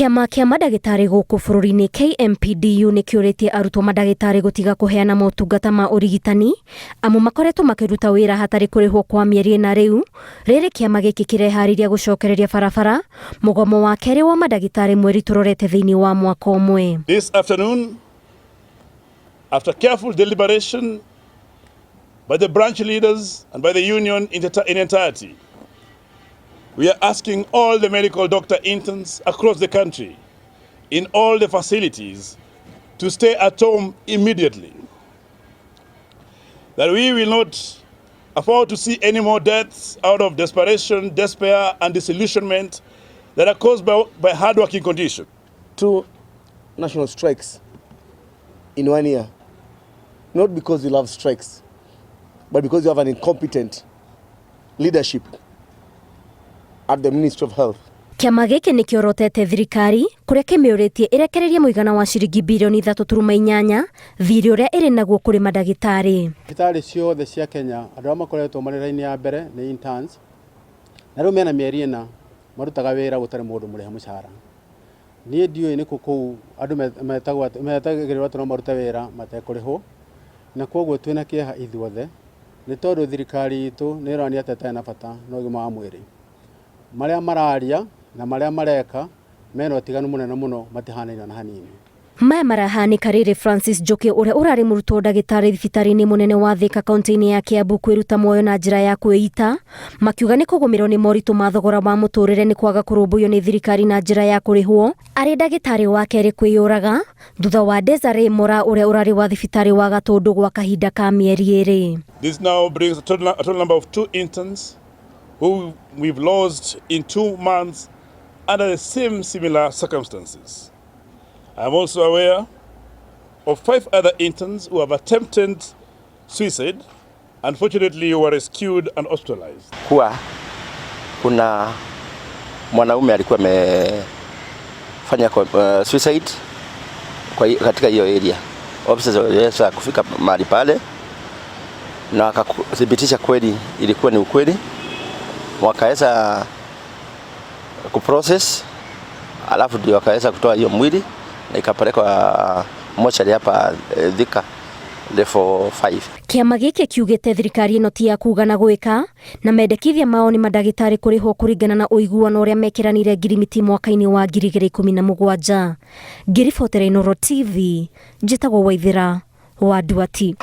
Kĩama kĩa mandagĩtarĩ gũkũ bũrũri-inĩ KMPDU nĩ kĩũrĩtie arutwo mandagĩtarĩ gũtiga kũheana motungata ma ũrigitani amu makoretwo makĩruta wĩra hatarĩ kũrĩhwo kwa mĩeri ĩna rĩu, rĩrĩ kĩama gĩkĩ kĩreharĩria gũcokereria barabara mũgomo wa kerĩ wa mandagĩtarĩ mweri tũrorete thĩinĩ wa mwaka ũmwe. This afternoon, after careful deliberation by the branch leaders and by the union in, in entirety, we are asking all the medical doctor interns across the country in all the facilities to stay at home immediately. That we will not afford to see any more deaths out of desperation, despair, and disillusionment that are caused by hard working conditions. Two national strikes in one year, not because we love strikes, but because you have an incompetent leadership at the Ministry of Health. Kĩama gĩkĩ nĩ kĩorotete thirikari kũrĩa kĩmĩũrĩtie ĩrekererie mũigana wa ciringi birioni 3.8 thirĩ ũrĩa ĩrĩ naguo kũrĩ mandagĩtarĩ. Thibitarĩ ciothe cia Kenya, andũ arĩa makoretwo marĩ raini ya mbere nĩ interns, na rĩu mena mĩeri 4 marutaga wĩra gũtarĩ mũndũ mũrĩhe mũcara. Niĩ ndiũĩ nĩkũ kũu andũ metagwo metagĩrĩrwo atĩ no marute wĩra matekũrĩhwo, na koguo twĩna kĩeha ithuothe nĩ tondũ thirikari itũ nĩ ĩronania ta ĩtarĩ na bata na ũgima wa mwĩrĩ. Marĩa mararia na marĩa mareka mena ũtiganu mũnene mũno, matihanaine na hanini. Maya marahanĩka rĩrĩ Francis Njoki, ũrĩa ũrarĩ mũrutwo ndagĩtarĩ thibitarĩ-inĩ mũnene wa Thika, kaunti-inĩ ya Kiambu, kwĩruta muoyo na njĩra ya kwĩita, makiuga nĩ kũgũmĩrwo nĩ moritũ ma thogora wa mũtũrĩre nĩ kwaga kũrũmbũiyo nĩ thirikari na njĩra ya kũrĩhwo. Arĩ ndagĩtarĩ wa kerĩ kwĩyũraga thutha wa Desiree Mora, ũrĩa ũrarĩ wa thibitarĩ wa Gatũndũ gwa kahinda ka mĩeri 2. This now brings a total number of two interns who we've lost in 2 months under the same similar circumstances. I'm also aware of five other interns who have attempted suicide. Unfortunately, were rescued and hospitalized. Kuwa kuna mwanaume alikuwa amefanya suicide kwa katika hiyo area. Officers waliweza kufika mahali pale na wakathibitisha kweli ilikuwa ni ukweli, wakaweza kuprocess, alafu ndio wakaweza kutoa hiyo mwili na ikapelekwa mochari hapa Thika level 5. Kĩama gĩkĩ kiugĩte thirikari ĩno ti ya kuga na gwĩka, na mendekithia mao nĩ mandagĩtarĩ kũrĩhwo kũringana na ũiguano ũrĩa mekĩranire ngirimiti mwaka-inĩ wa 2017. Ngĩribotera Inooro TV, njĩtagwo Waithĩra wa Nduati.